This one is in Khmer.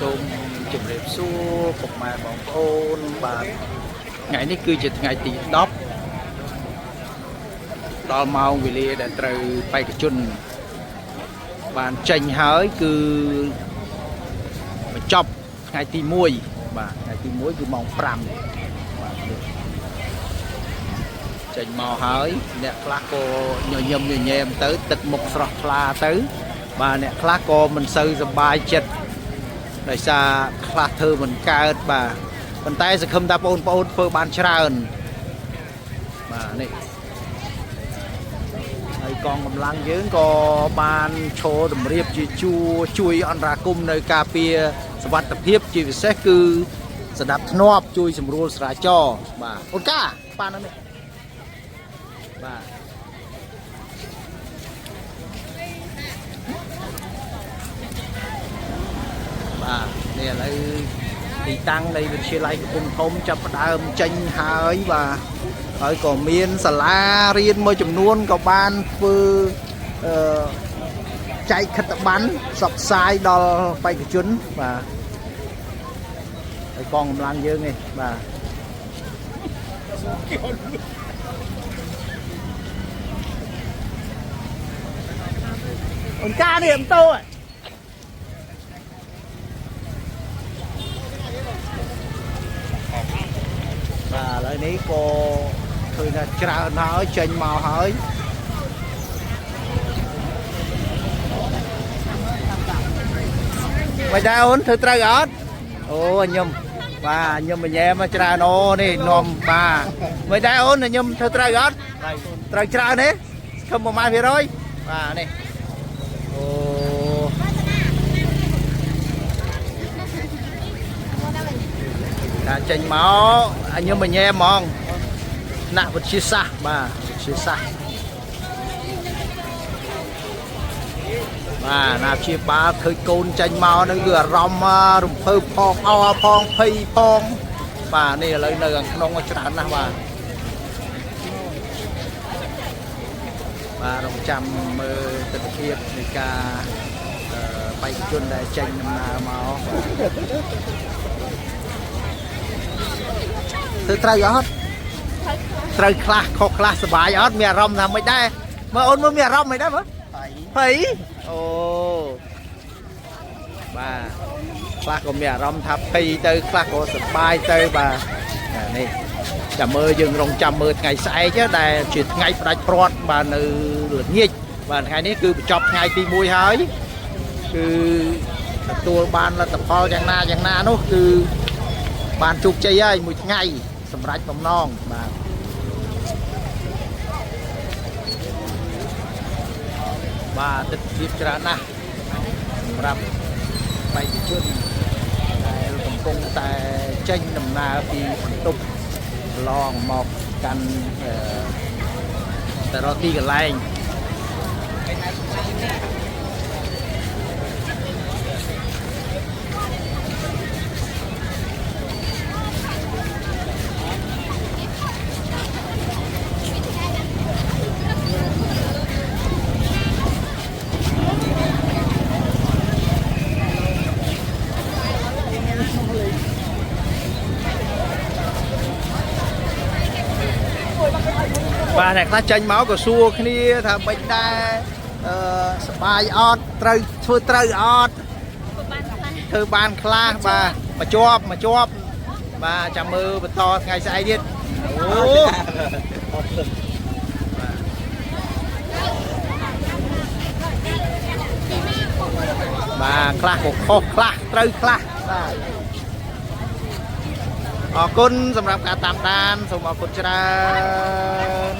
សូមជម្រាបសួរពុកម៉ែបងប្អូនបាទថ្ងៃនេះគឺជាថ្ងៃទី10ដល់ម៉ោងវេលាដែលត្រូវបេក្ខជនបានចេញហើយគឺបញ្ចប់ថ្ងៃទី1បាទថ្ងៃទី1គឺម៉ោង5បាទនេះចេញមកហើយអ្នកខ្លះក៏ញញឹមញញែមទៅទឹកមុខស្រស់ថ្លាទៅបាទអ្នកខ្លះក៏មិនសូវសប្បាយចិត្ត ដោយសារខ្លះធ្វើមិនកើតបាទប៉ុន្តែសង្ឃឹមថាបងប្អូនធ្វើបានច្រើនបាទនេះហើយកងកម្លាំងយើងក៏បានឈរតម្រៀបជាជួរជួយអន្តរាគមន៍នៅការពារសវត្ថិភាពជាពិសេសគឺស្ដាប់ធ្នាប់ជួយសម្រួលចរាចរណ៍បាទអូនកាបានហ្នឹងនេះបាទបាទនេះឥឡូវទីតាំងនៃវិទ្យាល័យកំពង់ធំចាប់ផ្ដើមចេញហើយបាទហើយក៏មានសាលារៀនមួយចំនួនក៏បានធ្វើអឺចែកខិត្តប័ណ្ណផ្សព្វផ្សាយដល់បេក្ខជនបាទហើយកងកម្លាំងយើងនេះបាទអូនកានេះអមតូបាទឥឡូវនេះក៏ឃើញថាច្រើនហើយចេញមកហើយមិនដែរអូនធ្វើត្រូវអត់អូខ្ញុំបាទខ្ញុំញ៉ែមកច្រើនអូនេះនាំបាទមិនដែរអូនខ្ញុំធ្វើត្រូវអត់ត្រូវច្រើនទេខំប្រហែលភាគរយបាទនេះអូ ថាចេញមកខ្ញុំបញ៉ែហ្មងថ្នាក់វិទ្យាសាស្ត្របាទវិទ្យាសាស្ត្របាទណាព្យាបាលឃើញកូនចេញមកហ្នឹងគឺអារម្មណ៍រំភើបផងអផងភ័យផងបាទនេះឥឡូវនៅខាងក្នុងច្រើនណាស់បាទបាទរងចាំមើលទស្សនវិជ្ជានៃការបេក្ខជនដែលចេញដំណើរមកធ្វើត្រូវអត់ត្រូវខ្លះខុសខ្លះសប្បាយអត់មានអារម្មណ៍ថាមិនដែរមើលអូនមើលមានអារម្មណ៍មិនដែរមើលភ័យអូបាទខ្លះក៏មានអារម្មណ៍ថាភ័យទៅខ្លះក៏សប្បាយទៅបាទនេះចាំមើលយើងរងចាំមើលថ្ងៃស្អែកដែលជាថ្ងៃផ្ដាច់ព្រាត់បាទនៅល្ងាចបាទថ្ងៃនេះគឺបញ្ចប់ថ្ងៃទី1ហើយគឺទទួលបានលទ្ធផលយ៉ាងណាយ៉ាងណានោះគឺបានជោគជ័យហើយមួយថ្ងៃសម្រាប់បំណងបាទបាទទិដ្ឋភាពច្រើនណាស់សម្រាប់បេក្ខជនដែលកំពុងតែចេញដំណើរពីបន្ទប់ឡងមកកាន់ទៅរកទីកន្លែងបាទអ្នកខ្លះចេញមកក៏សួរគ្នាថាមិនដែរអឺសបាយអត់ត្រូវធ្វើត្រូវអត់ធ្វើបានខ្លះបាទមកជាប់មកជាប់បាទចាំមើលបន្តថ្ងៃស្អែកទៀតអូបាទខ្លះក៏ខុសខ្លះត្រូវខ្លះបាទអរគុណសម្រាប់ការតាមដានសូមអរគុណច្រើន